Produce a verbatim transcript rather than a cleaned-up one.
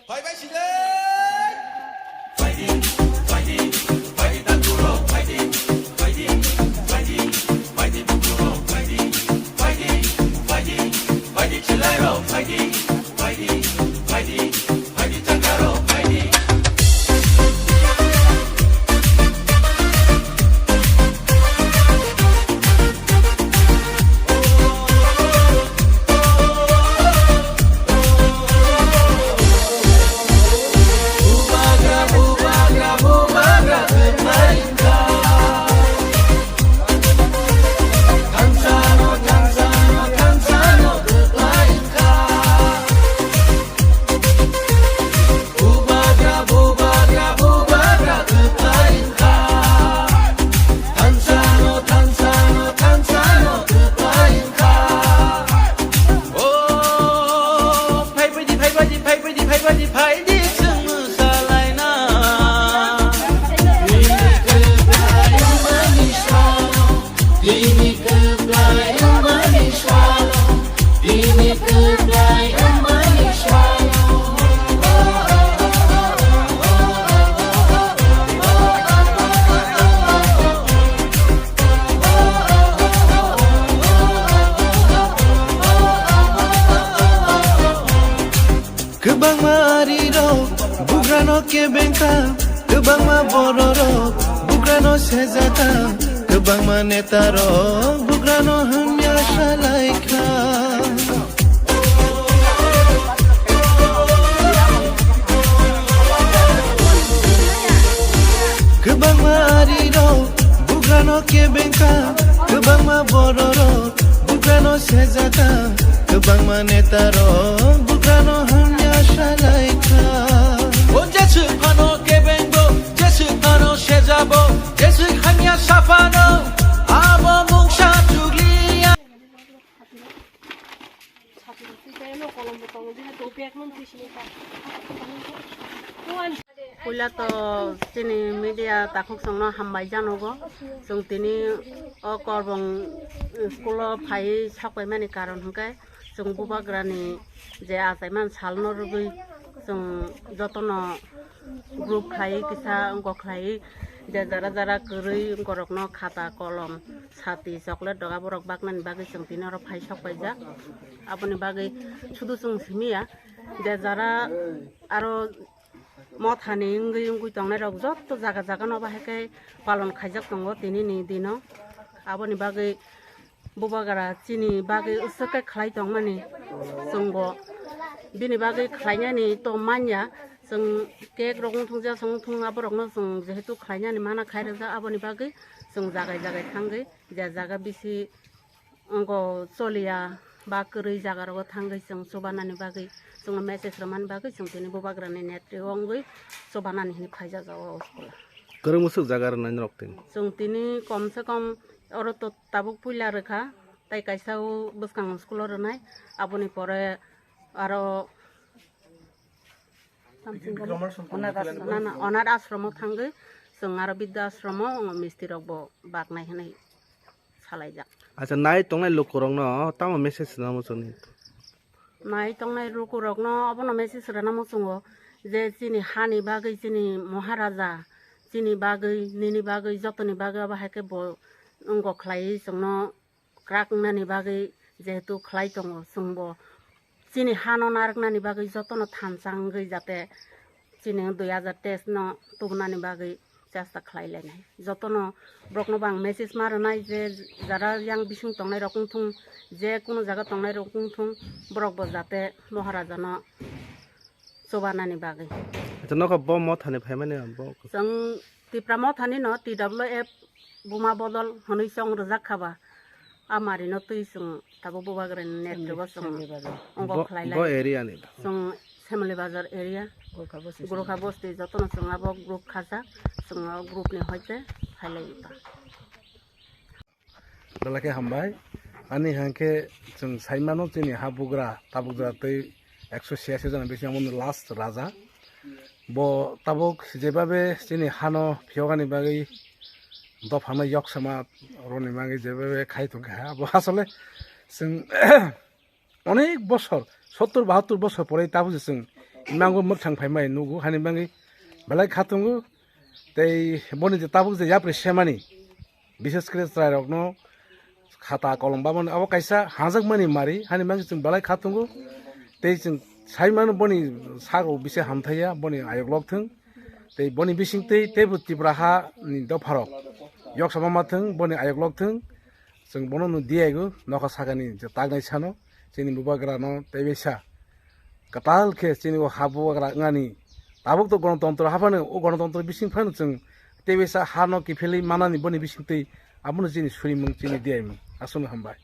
Phai bai sile! Phai di, phai di, phai di, tangkurok, phai di, phai di, phai di, phai di, tangkurok, phai di, phai di, phai di, phai di, chilairok, phai di, phai di, phai di, phai di, chakarok, phai di. O, phai bai di, phai bai di, phai bai di, phai bai di, phai di, chwng mwsalaina. Bini kwplai wngmani salo, bini kwplai wngmani salo, bini kwplai wngmani salo. Kwbangma arirok bugrano kebengkha, kwbangma bororok bugrano sejaka, kwbangma netarok bugrano hamya salaikha. Kwbangma arirok bugrano kebengkha, kwbangma bororok bugrano sejaka, kwbangma netarok bugrano hamya salaikha. O jeswk phano kebengbo, jeswk phano sejabo, jeswk hamya saphano, abo mungsa chukliya. Puila to chini media takhuk songno hambai janogo. Chwng tini o Korbong school o phai sakpai mani karon hwnkhe chwng bubagrani je achaiman salno rwgwi chwng jotono group khlai kisa wngkok khlai je jara jara kwrwi wngkorokno khata kolom sati chocolate doga borok baknani bagwi chwng tini oro phai sok paijak. Aboni bagwi sudu chwng simi ya je jara aro mothani wngwi wngwi tongnai rok jotto jaga jaga no bahai khe palon khaijak tongo tini ni dino. Aboni bagwi bubagra chini bagwi uswk khe khlai tongmani chwngbo bini bagwi khlainani to manya. Chwng cake rok wngthung ja chwng wngthung aborokno chwng jehetu khlainani mana khai rwjak aboni bagwi chwng jagai jagai thangwi je jaga bisi wngkho choliya ba kwrwi jaga rogo thangwi chwng chubanani bagwi chwngno message rwmani bagwi chwng tini bubagrani netri o wngwi chubanani hinwi phaijak o school o. Kwrwng bwswk jaga rwnai norok tini? Chwng tini kom se kom oro to tabuk puila rwkha, tai kaisa o bwskang school o rwnai, aboni pore aro Nana, onar ashromo thangwi chwng aro bidda ashromo misti rok bo baknai hinwi salaijak. Acha, nai tongnai lukurokno tamo message rwna muchungni? Nai tongnai lukurokno obono message rwna muchungo je chini hani bagwi, chini Maharaja, chini bagwi, nini bagwi, jotoni bagwi obo hai khe bo wngkok khlaiwi chwngno kwrak wngnani bagwi jehetu khlai tongo, chwngbo chini hano narwknani bagwi jotono thansa wngwi jate chini dui hajar teis no tubunani bagwi chesta khlai lainai. Jotono borokno bo ang message ma rwnai je jara yang bising tongnai rok wngthung, je kunu jaga tongnai rok wngthung, borok bo jate Maharaja no chubanani bagwi. Acha, nokha bo mothani phaimani bo? Chwng Tipra mothani no T W F Buma Bodol hwnwi chwng rwjak kha ba. A mari no twi chwng tabuk bubagrani netri bo chwng ongo bo, khlai bo lai. Area ni. Chwng Semoli Bazar area. Gorkha Bosti. Gorkha Bosti jotono chwng abo group khajak. Chwng o group ni hoite phai lai ta. Belai khe hambai. Ani hwnkhe chwng sai mano chini habugra tabuk jora twi ekso chhiyasi jona bisingo last raja. Bo tabuk jebabe chini hano phiyokani bagwi dophano yok sama roni bagwi jebabe khai tongkha. Abo asole chwng onek bosor, sottor bahattor bosor pore tabuk se chwng imangbo mwkhang phaimai nugo, hani bangwi belai khatungo. Tei boni je tabuk je yapri semani, bises kre chwrairokno khata kolom baboni abo kaisa hanjakmani mari, hani bangwi chwng belai khatungo. Tei chwng saimano boni sago bise hamthaiya, boni ayok lokthwng. Tei boni bisingtwi teibo Tripura hani dopharok yoksama mathwng, boni ayok lokthwng. Chwng bono no diyago nokha sakani je taknai sano chini bubagrano teibaisa kwtal khe chini o ha bubagra wngani. Tabuk to gonotontro haphano, o gonotontro bising phano chwng teibaisa hano kiphilwi manani boni bisingtwi abono chini surimung, chini diyaimung. Aswkno hambai.